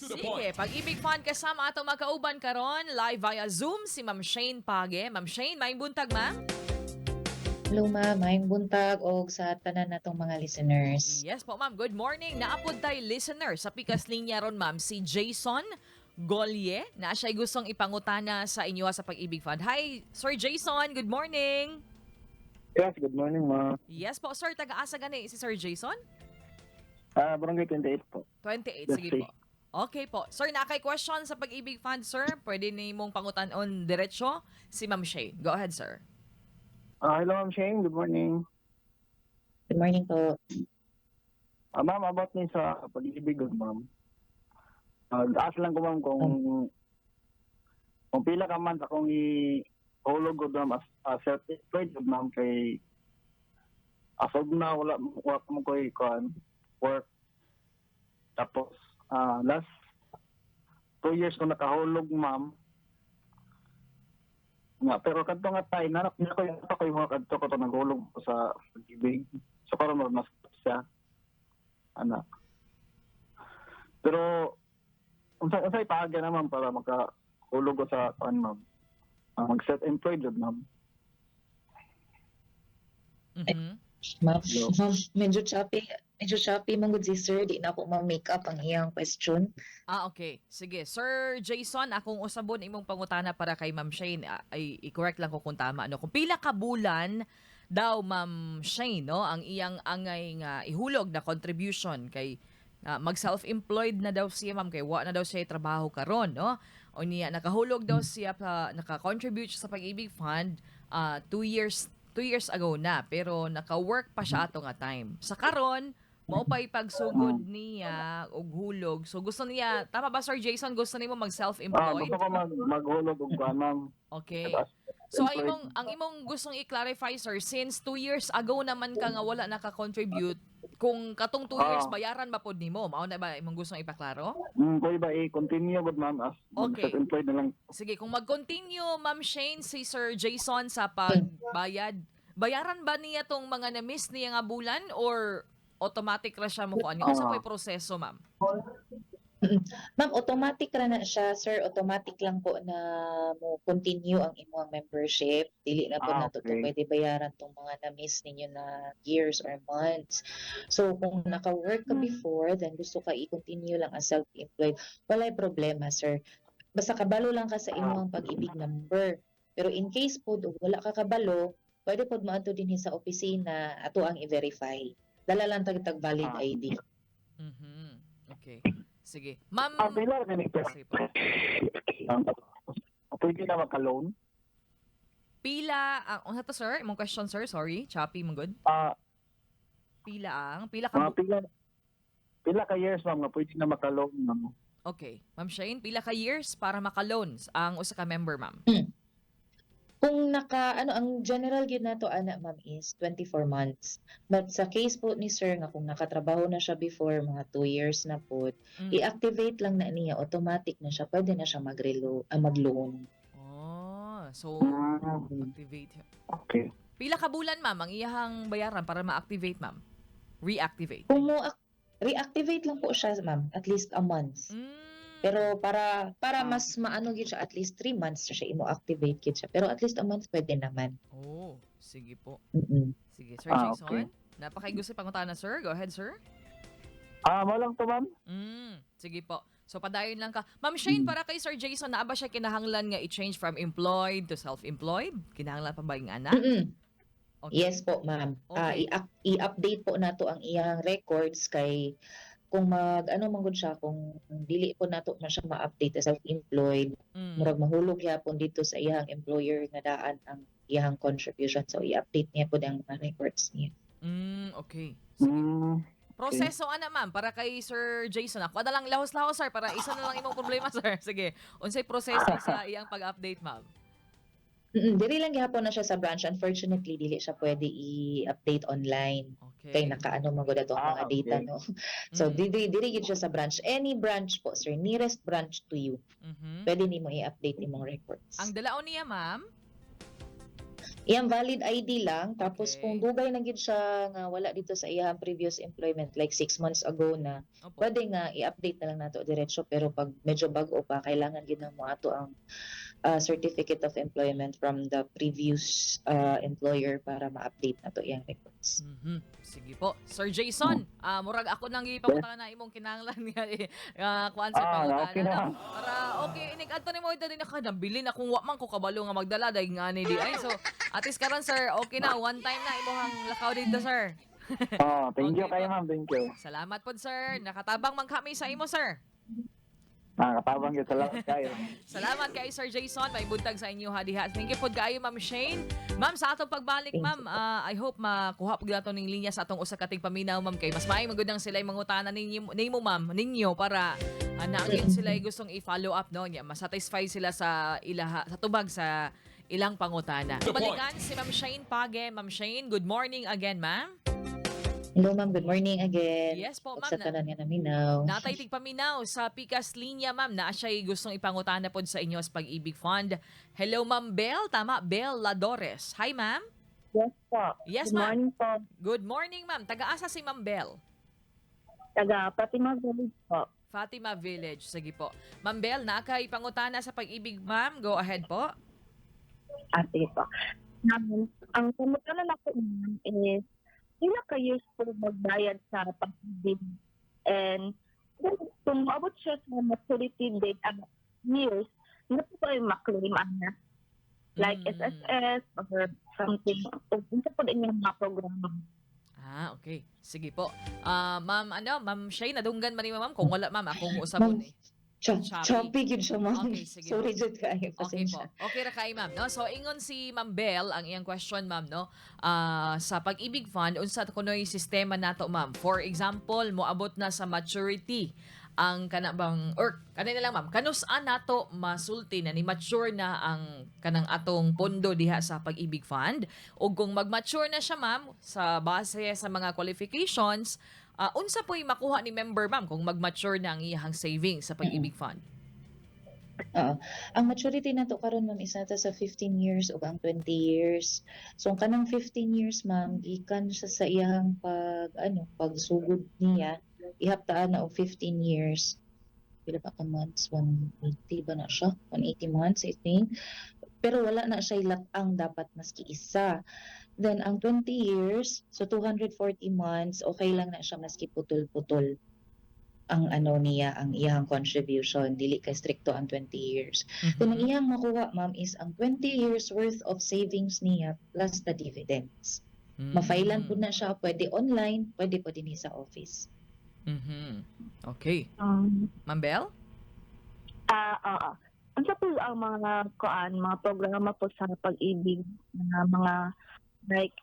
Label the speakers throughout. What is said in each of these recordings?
Speaker 1: To the
Speaker 2: Sige,
Speaker 1: point.
Speaker 2: Pag-ibig Fund, kasama atong magkauban karon live via Zoom si Ma'am Shane Page. Ma'am Shane, maayong buntag, ma'am.
Speaker 3: Hello, ma'am, maayong buntag og sa tanan natong mga listeners.
Speaker 2: Yes po, ma'am. Good morning. Naa pod tay listener sa pikas linya ron, ma'am, si Jason Golye, na siya'y gustong ipangutana sa inyo sa Pag-ibig Fund. Hi, Sir Jason. Good morning.
Speaker 4: Yes, good morning, ma'am.
Speaker 2: Yes po, sir. Taga-asa gani si Sir Jason?
Speaker 4: Ah, Barangay 28 po.
Speaker 2: 28,
Speaker 4: Yes,
Speaker 2: sige
Speaker 4: sir.
Speaker 2: po. Okay po. Sir, naa kay question sa Pag-ibig Fund, sir? Pwede nimong pangutan-on diretso si Ma'am Shane. Go ahead, sir.
Speaker 4: Ah, hello, Ma'am Shane. Good morning.
Speaker 3: Good morning po.
Speaker 4: Ah, ma'am, about ni sa Pag-ibig, good, ma'am. Ah, ask lang ko, ma'am, kung pila ka man akong i-hulog ko, ma'am, as self-employed, good, ma'am, kay as of now, wala wala mo ko kuan work. Tapos, last 2 years ko nakahulog, ma'am. Nga, pero kadto nga time, nanap niya ko yung ako yung mga kadto ko to naghulog ko sa Pag-ibig. So karon mas siya. Ana. Pero unsa unsay paagi naman para makahulog ko sa kuan, ma'am? Ah, mag self-employed jud, ma'am.
Speaker 3: Ma'am,
Speaker 4: Hello.
Speaker 3: Ma'am, medyo choppy man gud si sir, di na ako ma-make up ang iyang question.
Speaker 2: Ah, okay. Sige. Sir Jason, akong usabon imong pangutana para kay Ma'am Shane, ay i-correct lang ko kung tama, no? Kung pila ka bulan daw, Ma'am Shane, no, ang iyang angay nga ihulog na contribution kay mag self-employed na daw siya, ma'am, kay wa na daw siya trabaho karon, no? O niya nakahulog daw siya pa, naka-contribute siya sa Pag-ibig Fund 2 years ago na, pero naka-work pa siya ato nga time. Sa karon, mao pa'y pagsugod niya og hulog. So gusto niya, tama ba, Sir Jason, gusto nimo mag
Speaker 4: Ah,
Speaker 2: self-employed?
Speaker 4: gusto ko maghulog og kuan, ma'am.
Speaker 2: Okay.
Speaker 4: As
Speaker 2: So ang
Speaker 4: employed.
Speaker 2: imong gustong i-clarify, sir, since 2 years ago naman ka nga wala naka-contribute, kung katong 2 years bayaran ba pod nimo? Mao na ba imong gustong ipaklaro?
Speaker 4: Pwede ba i-continue gud, ma'am, as self-employed na lang?
Speaker 2: Sige, kung mag-continue, Ma'am Shane, si Sir Jason sa pagbayad, bayaran ba niya tong mga na-miss niya nga bulan or automatic ra siya mo kuan? Unsa po'y proseso, ma'am?
Speaker 3: Ma'am, automatic ra na siya, sir. Automatic lang po na mo continue ang imong membership. Dili na po nato to pwede bayaran tong mga na-miss ninyo na years or months. So, kung naka-work ka before, then gusto ka i-continue lang as self-employed, walay problema, sir. Basta kabalo lang ka sa imong Pag-ibig number. Pero in case po wala ka kabalo, pwede pod moadto dinhi sa opisina, ato ang i-verify. Dala lang tag tag valid ID.
Speaker 2: Okay. Sige. Ma'am,
Speaker 4: Ah, pila ra kani
Speaker 2: Sige po.
Speaker 4: Pwede na maka-loan?
Speaker 2: Pila ang unsa to, sir? Imong question, sir, sorry. Choppy man gud. Pila ang pila ka
Speaker 4: Mga pila ka years, ma'am, nga pwede na maka-loan, ma'am?
Speaker 2: Okay. Ma'am Shane, pila ka years para maka-loan ang usa ka member, ma'am?
Speaker 3: Kung naka ano, ang general gyud nato ana, ma'am, is 24 months. But sa case po ni sir nga kung nakatrabaho na siya before mga 2 years na po, i-activate lang na niya, automatic na siya, pwede na siya mag-loan.
Speaker 2: Oh, so activate. Pila ka bulan, ma'am, ang iyahang bayaran para ma-activate, ma'am? Reactivate.
Speaker 3: Kung mo reactivate lang po siya, ma'am, at least a month. Pero para mas maano gyud siya, at least 3 months siya imo activate gyud siya. Pero at least a month pwede naman.
Speaker 2: Oh, sige po. Sige, Sir Jason.
Speaker 4: Okay.
Speaker 2: Naa pa kay gusto pangutana, sir? Go ahead, sir.
Speaker 4: Ah, mo lang to, ma'am.
Speaker 2: Sige po. So padayon lang ka. Ma'am Shane, para kay Sir Jason, naa ba siya kinahanglan nga i-change from employed to self-employed? Kinahanglan pa ba yung ana?
Speaker 3: Mm-mm.
Speaker 2: Okay.
Speaker 3: Yes po, ma'am. Ah, i-update po nato ang iyang records kay kung mag ano man gud siya, kung dili po nato man siya ma-update as self-employed, murag mahulog gyapon dito sa iyang employer nga daan ang iyang contribution, so i-update niya po ang mga records niya.
Speaker 2: Okay. Sige. Proseso ana, ma'am, para kay Sir Jason. Ako na lang lahos-lahos, sir, para isa na lang imong problema, sir. Sige. Unsay proseso sa iyang pag-update, ma'am?
Speaker 3: Diri lang gihapon na siya sa branch. Unfortunately, dili siya pwede i-update online kay nakaano man gud ato ang mga data, no. So diri gid siya sa branch. Any branch po, sir, nearest branch to you. Pwede nimo i-update imong records.
Speaker 2: Ang dalaon niya, ma'am?
Speaker 3: Iyang valid ID lang, tapos kung dugay na gid siya nga wala dito sa iyang previous employment, like 6 months ago na, pwede nga i-update na lang nato diretso, pero pag medyo bag-o pa, kailangan gid na mo ato ang certificate of employment from the previous employer para ma-update nato iyang records.
Speaker 2: Sige po. Sir Jason, murag ako nang ipangutana imong kinahanglan nga kuan sa pangutana.
Speaker 4: Okay na.
Speaker 2: No? Para okay inig adto nimo ito din ka nabilin akong wa man ko kabalo nga magdala dahil nga ni di ay. So at least karon, sir, okay na, one time na imong lakaw dito, sir.
Speaker 4: Oh, thank you
Speaker 2: Okay
Speaker 4: kayo,
Speaker 2: po.
Speaker 4: ma'am. Thank you.
Speaker 2: Salamat po, sir. Nakatabang man kami sa imo, sir.
Speaker 4: Nakakatabang yun. Salamat kayo.
Speaker 2: Salamat kay Sir Jason. May buntag sa inyo hadiha. Thank you po kaayo, Ma'am Shane. Ma'am, sa atong pagbalik,
Speaker 3: Thank
Speaker 2: ma'am,
Speaker 3: you po.
Speaker 2: I hope makuha po nato ning linya sa atong usa ka tigpaminaw, ma'am, kay mas maayo magud ang sila mangutana ninyo nimo, ma'am, ninyo para naangin sila gustong i-follow up, no, nya masatisfy sila sa ilaha sa tubag sa ilang pangutana. Balikan si Ma'am Shane Page. Ma'am Shane, good morning again, ma'am.
Speaker 3: Hello, ma'am, good morning again.
Speaker 2: Yes po,
Speaker 3: Ug
Speaker 2: ma'am.
Speaker 3: sa tanan nga naminaw.
Speaker 2: Natay tigpaminaw sa Pikas Linya, ma'am, na siya'y gustong ipangutana pod sa inyo sa Pag-ibig Fund. Hello, Ma'am Bell. Tama, Bell Ladores. Hi, ma'am.
Speaker 1: Yes po.
Speaker 2: Yes,
Speaker 1: Good
Speaker 2: ma'am.
Speaker 1: morning po.
Speaker 2: Good morning, ma'am. Taga-asa si Ma'am Bell?
Speaker 1: Taga Fatima Village po.
Speaker 2: Fatima Village. Sige po. Ma'am Bell, nakay pangutana sa Pag-ibig, ma'am. Go ahead po.
Speaker 1: Ah, sige po. Ang pangutana na po, ma'am, is pila ka years po magbayad sa Pag-ibig? And kung maabot siya sa maturity date, years, na po ba yung maklaim ana? Like SSS or something. O unsa po din yung mga programa?
Speaker 2: Ah, okay. Sige po. Ah, ma'am, ano, Ma'am Shay, nadunggan man ni ma'am. Kung wala, ma'am, akong usabon
Speaker 3: Ma'am,
Speaker 2: eh. Choppy.
Speaker 3: Choppy gyud siya, ma'am.
Speaker 2: Okay, sige.
Speaker 3: Sorry jud kaayo,
Speaker 2: Okay po.
Speaker 3: pasensya.
Speaker 2: Okay ra kay ma'am, no? So ingon si Ma'am Bell ang iyang question, ma'am, no? Ah, sa Pag-ibig Fund, unsa kunoy sistema nato, ma'am? For example, moabot na sa maturity ang kana bang or kanina lang, ma'am, kanus-a nato masulti na ni mature na ang kanang atong pondo diha sa Pag-ibig Fund, ug kung mag-mature na siya, ma'am, sa base sa mga qualifications, unsa po'y makuha ni member, ma'am, kung mag-mature na ang iyang savings sa Pag-ibig Fund?
Speaker 3: Oo. Ang maturity nato karon, ma'am, is nata sa 15 years ug ang 20 years. So ang kanang 15 years, ma'am, gikan siya sa iyang pag ano, pagsugod niya, ihaptaan na og 15 years. Pila ba ka months? 180 ba na siya? 180 months, I think. Pero wala na siya lat-ang dapat maski isa. Then ang 20 years, so 240 months, okay lang na siya maski putol-putol ang ano niya, ang iyang contribution. Dili kay strikto ang 20 years. Then ang iyang makuha, ma'am, is ang 20 years worth of savings niya plus the dividends. Ma-filean po na siya, pwede online, pwede po din sa office.
Speaker 2: Okay. Ma'am Bell?
Speaker 1: Ah, oo. Unsa po ang mga kuan, mga programa po sa Pag-ibig na mga like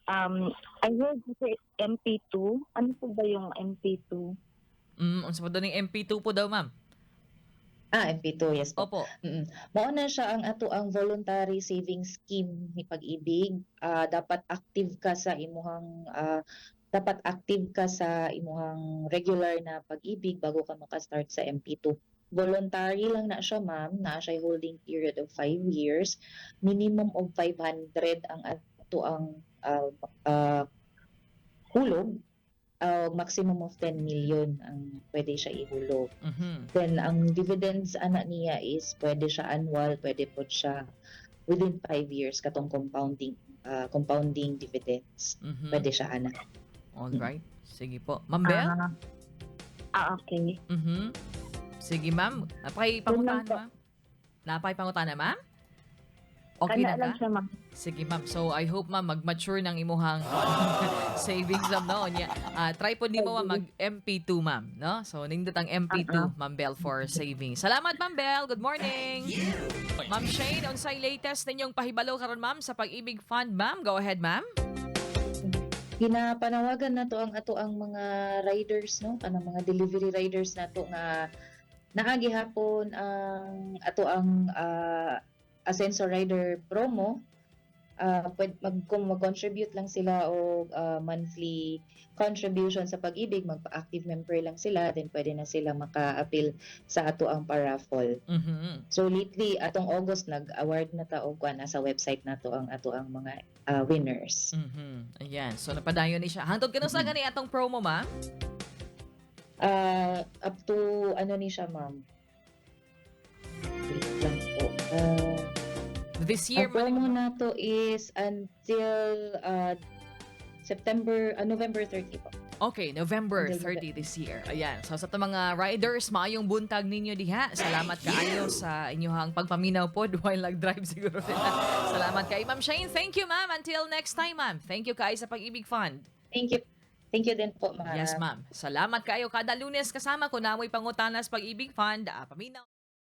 Speaker 1: I heard kasi MP2. Ano po ba yung MP2?
Speaker 2: Unsa po daw ning MP2 po daw, ma'am?
Speaker 3: Ah, MP2, yes po.
Speaker 2: Opo.
Speaker 3: Mao na siya ang ato ang voluntary savings scheme ni Pag-ibig. Ah, dapat active ka sa imuhang regular na Pag-ibig bago ka maka-start sa MP2. Voluntary lang na siya, ma'am, na siya holding period of 5 years. Minimum of 500 ang ato ang hulog, maximum of 10 million ang pwede siya ihulog. Then ang dividends ana niya is pwede siya annual, pwede po siya within 5 years katong compounding dividends. Pwede siya ana.
Speaker 2: All right. Sige po. Ma'am Bell?
Speaker 1: Ah, okay.
Speaker 2: Sige, ma'am. Napay pangutana,
Speaker 1: Yun lang po.
Speaker 2: ma'am? Napay pangutana, ma'am? Okay
Speaker 1: Kana
Speaker 2: na
Speaker 1: lang
Speaker 2: ka?
Speaker 1: siya, ma'am.
Speaker 2: Sige, ma'am. So, I hope, ma'am, mag-mature ng imuhang savings, ma'am, no? Nya, try po nimo, ma'am, mag MP2, ma'am, no? So, nindot ang MP2, Ma'am Bell, for savings. Salamat, Ma'am Bell. Good morning. Ma'am Shane, unsay latest ninyong pahibalo karon, ma'am, sa Pag-ibig Fund, ma'am? Go ahead, ma'am.
Speaker 3: Ginapanawagan nato ang ato ang mga riders, no, kanang mga delivery riders nato nga naa gihapon ang ato ang Asenso Rider promo. Pwede, kung mag-contribute lang sila o monthly contribution sa Pag-ibig, magpa-active member lang sila, then pwede na sila maka-appeal sa ato ang pa-raffle. So lately, atong August, nag-award na ta og kuan, nasa website nato ang ato ang mga winners.
Speaker 2: Ayan. So napadayon ni siya. Hangtod kanus gani atong promo, ma'am?
Speaker 3: Up to ano ni siya, ma'am? Wait lang po.
Speaker 2: This year
Speaker 3: Ang promo nato is until September, November 30 po.
Speaker 2: Okay, November
Speaker 3: Until
Speaker 2: 30 this year. Ayan. So sa itong mga riders, maayong buntag ninyo diha. Salamat kaayo sa inyong pagpaminaw pod while nag-drive siguro sila. Salamat kay Ma'am Shane. Thank you, ma'am. Until next time, ma'am. Thank you kaayo sa Pag-ibig Fund.
Speaker 3: Thank you. Thank you din po, ma'am.
Speaker 2: Yes, ma'am. Salamat kayo kada Lunes kasama ko namoy pangutana sa Pag-ibig Fund. Paminaw.